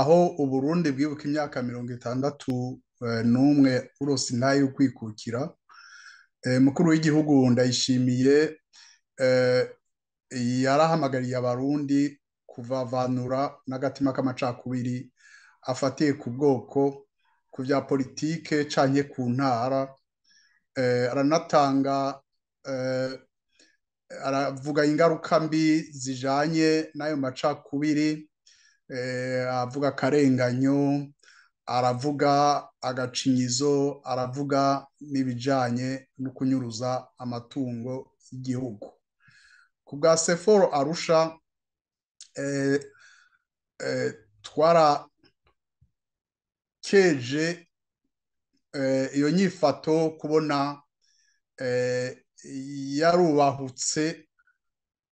Aho Uburundi bwibuka imyaka 61 uronse intahe y'ukwikukira, mukuru w'igihugu Ndayishimiye yarahamagariye abarundi kuvavanura n'agatima k'amacakubiri afatiye ku bwoko, ku vya politike canke ku ntara. Aranatanga, aravuga ingaruka mbi zijanye n'ayo macakubiri, avuga akarenganyo, aravuga agacinyizo, aravuga n'ibijanye no kunyuruza amatungo y'igihugu. Ku bwa Seforo Arusha, twarakeje iyo nyifato, kubona yarubahutse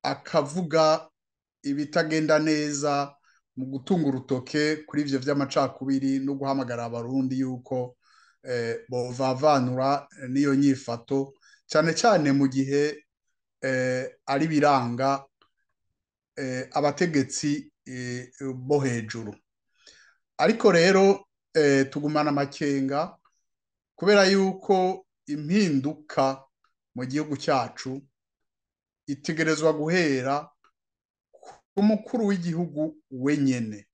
akavuga ibitagenda neza mu gutunga urutoke kuri ivyo vy'amacakubiri no guhamagara abarundi yuko bovavanura n'iyo nyifato, cane cane mu gihe ari biranga abategetsi bo hejuru. Ariko rero tugumana amakenga kubera yuko impinduka mu gihugu cyacu itegerezwa guhera ku mukuru w'igihugu wenyene.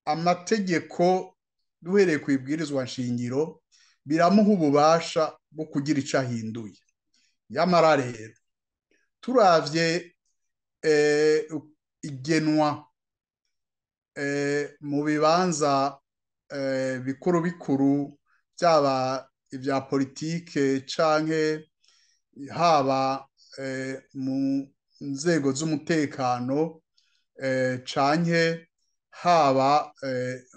Amategeko, duhereye ku ibwirizwa nshingiro, biramuha ububasha bwo kugira ico ahinduye. Yamara rero turavye igenwa mu bibanza bikuru bikuru, byaba ibya politike canke haba mu nzego z'umutekano canke haba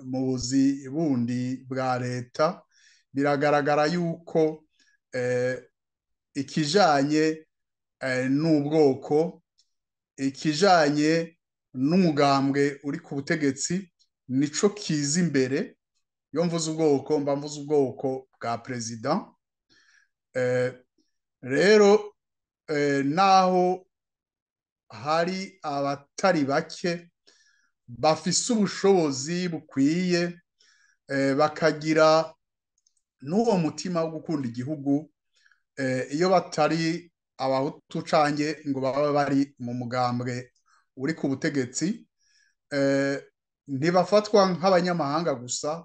mu buzi bundi bwa leta, biragaragara yuko ikijanye n'ubwoko, ikijanye n'umugambwe uri ku butegetsi nico kiza imbere. Iyo mvuze ubwoko, mba mvuze ubwoko bwa perezida. Rero naho hari abatari bake bafise ubushobozi bukwiye, bakagira n'uwo mutima wo gukunda igihugu, iyo batari abahutu canke ngo babe bari mu mugambwe uri ku butegetsi, ntibafatwa nk'abanyamahanga gusa,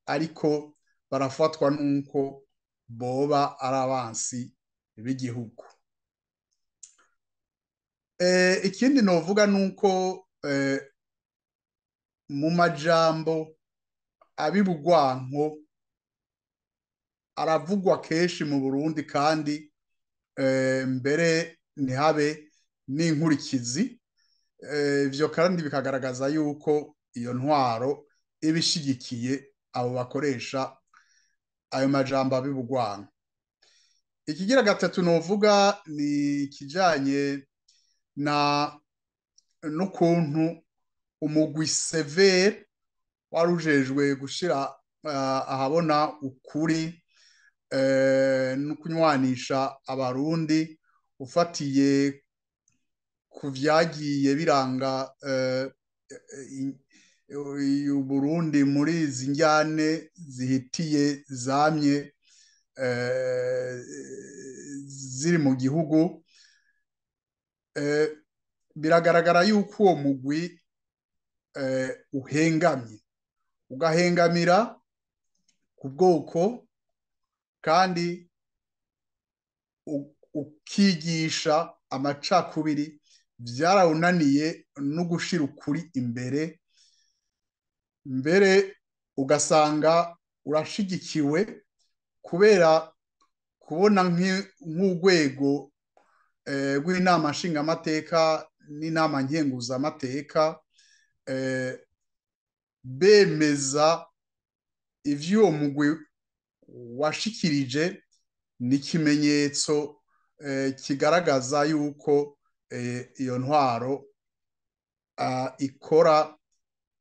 ariko barafatwa n'uko boba ari abansi b'igihugu. Ikindi novuga nuko mu majambo abibugwanko aravugwa kenshi mu Burundi, kandi mbere ntihabe n'inkurikizi. Ivyo kandi bikagaragaza yuko iyo ntwaro iba ishigikiye abo bakoresha ayo majambo abibugwanko. Ikigira gatatu novuga ni ikijanye na n'ukuntu umugwi severe wari ujejwe gushira ahabona ukuri no kunywanisha abarundi ufatiye ku vyagiye biranga Burundi muri izi njyane zihitiye zamye ziri mu gihugu. Biragaragara yuko uwo mugwi uhengamye, ugahengamira ku bwoko, kandi ukigisha amacakubiri. Vyarawunaniye no gushira ukuri imbere, mbere ugasanga urashigikiwe kubera kubona nk'urwego rw'inama nshingamateka n'inama nkenguzamateka bemeza ivy'uwo mugwi washikirije, ni ikimenyetso kigaragaza yuko iyo ntwaro ikora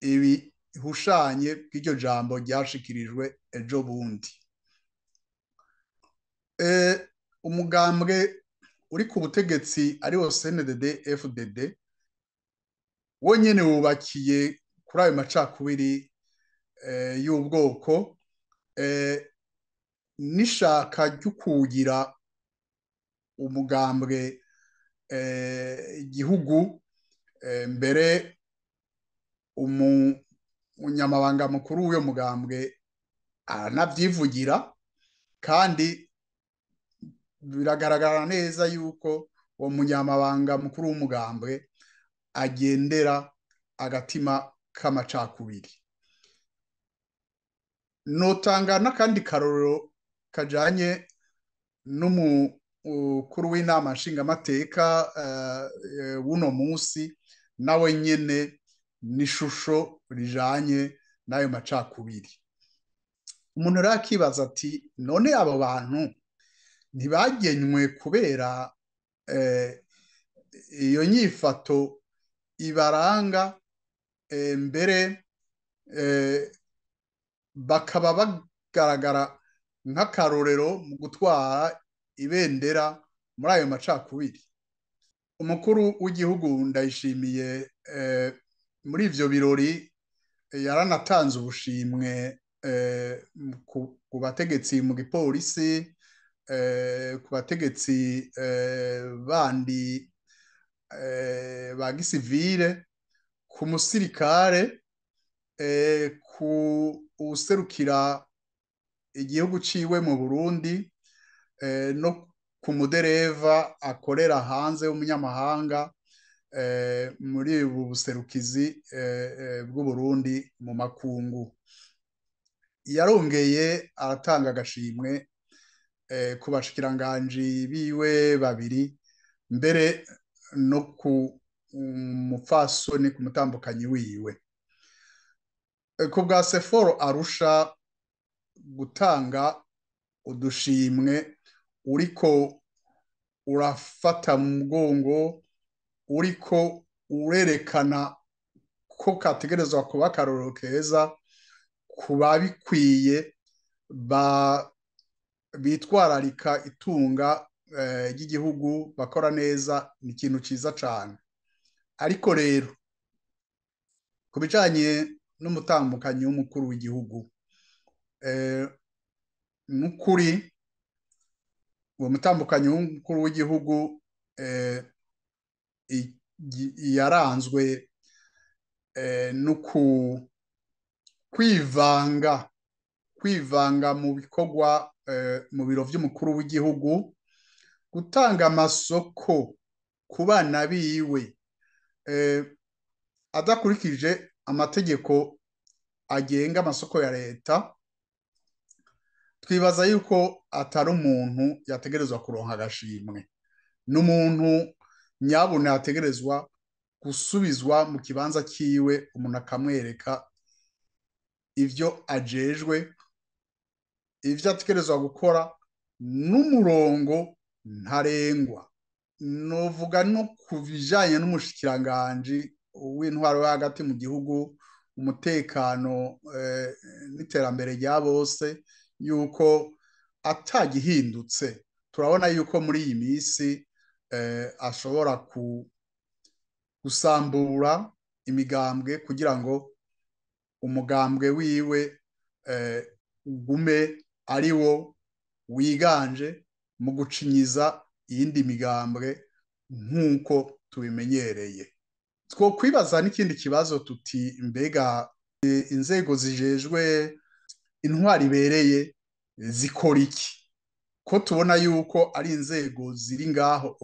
ibihushanye bw'iryo jambo ryashikirijwe ejo bundi. Umugambwe uri ku butegetsi ari wo CNDD FDD wonyene wubakiye kuri ayo macakubiri y'ubwoko n'ishaka ry'ukugira umugambwe igihugu mbere umunyamabanga mukuru w'uyo mugambwe aranavyivugira kandi biragaragara neza yuko uwo munyamabanga mukuru w'umugambwe agendera agatima k'amacakubiri. Notanga n'akandi karorero kajanye n'umukuru w'inama nshingamateka w'uno munsi, nawe nyene n'ishusho rijanye n'ayo macakubiri. Umuntu rero akibaza ati none abo bantu ntibagenywe kubera iyo nyifato ibaranga, mbere bakaba bagaragara nk'akarorero mu gutwara ibendera muri ayo macakubiri. Umukuru w'igihugu Ndayishimiye muri ivyo birori yaranatanze ubushimwe ku bategetsi mu gipolisi, ku bategetsi bandi ba gisivile, ku musirikare, ku userukira igihugu ciwe mu Burundi, no ku mudereva akorera hanze w'umunyamahanga muri ubu buserukizi bw'u Burundi mu makungu. Yarongeye aratanga agashimwe ku bashikiranganji biwe babiri, mbere no ku mupfasoni ku mutambukanyi wiwe. Ku bwa Seforo Arusha, gutanga udushimwe uriko urafata mu mugongo, uriko urerekana ko kategerezwa kuba akarorero keza ku babikwiye bitwararika itunga ry'igihugu bakora neza, ni ikintu ciza cane. Ariko rero ku bijanye n'umutambukanyi w'umukuru w'igihugu, n'ukuri uwo mutambukanyi w'umukuru w'igihugu yaranzwe no kwivanga mu bikorwa mu biro vy'umukuru w'igihugu, gutanga amasoko ku bana biwe adakurikije amategeko agenga amasoko ya leta. Twibaza yuko atari umuntu yategerezwa kuronka agashimwe, n'umuntu nyabuna yategerezwa gusubizwa mu kibanza ciwe, umuntu akamwereka ivyo ajejwe, ivyo ategerezwa gukora n'umurongo ntarengwa. Novuga no ku bijanye n'umushikiranganji w'intwaro yo hagati mu gihugu, umutekano n'iterambere rya bose, yuko atagihindutse. Turabona yuko muri iyi minsi ashobora gusambura imigambwe kugira ngo umugambwe wiwe ugume ari wo wiganje mu gucinyiza iyindi migambwe nk'uko tubimenyereye. Twokwibaza n'ikindi kibazo tuti mbega inzego zijejwe intwari ibereye zikora iki? Ko tubona yuko ari inzego ziri ngaho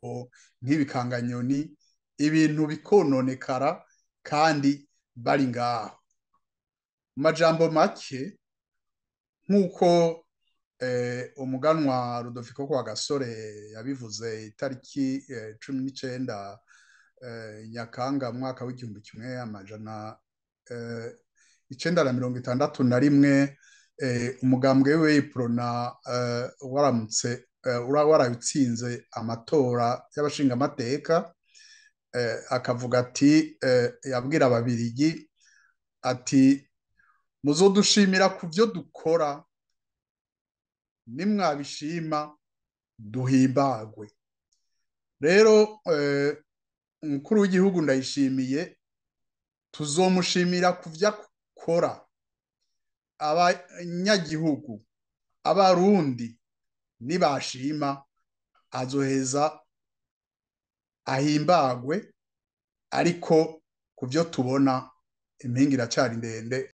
nk'ibikanganyoni, ibintu bikononekara kandi bari ngaho. Mu majambo make, nk'uko umuganwa Rudoviko Rwagasore yabivuze itariki 19 Nyakanga mwaka w'1961, umugambwe we Uprona waramutse warawutsinze amatora y'abashingamateka, akavuga ati, yabwira ababirigi ati muzodushimira ku byo dukora, nimwabishima duhimbagwe. Rero umukuru w'igihugu Ndayishimiye Tuzomushimira ku vyo akora. Abanyagihugu, abarundi nibashima, azoheza ahimbagwe, ariko ku vyo tubona impinga iracari ndende.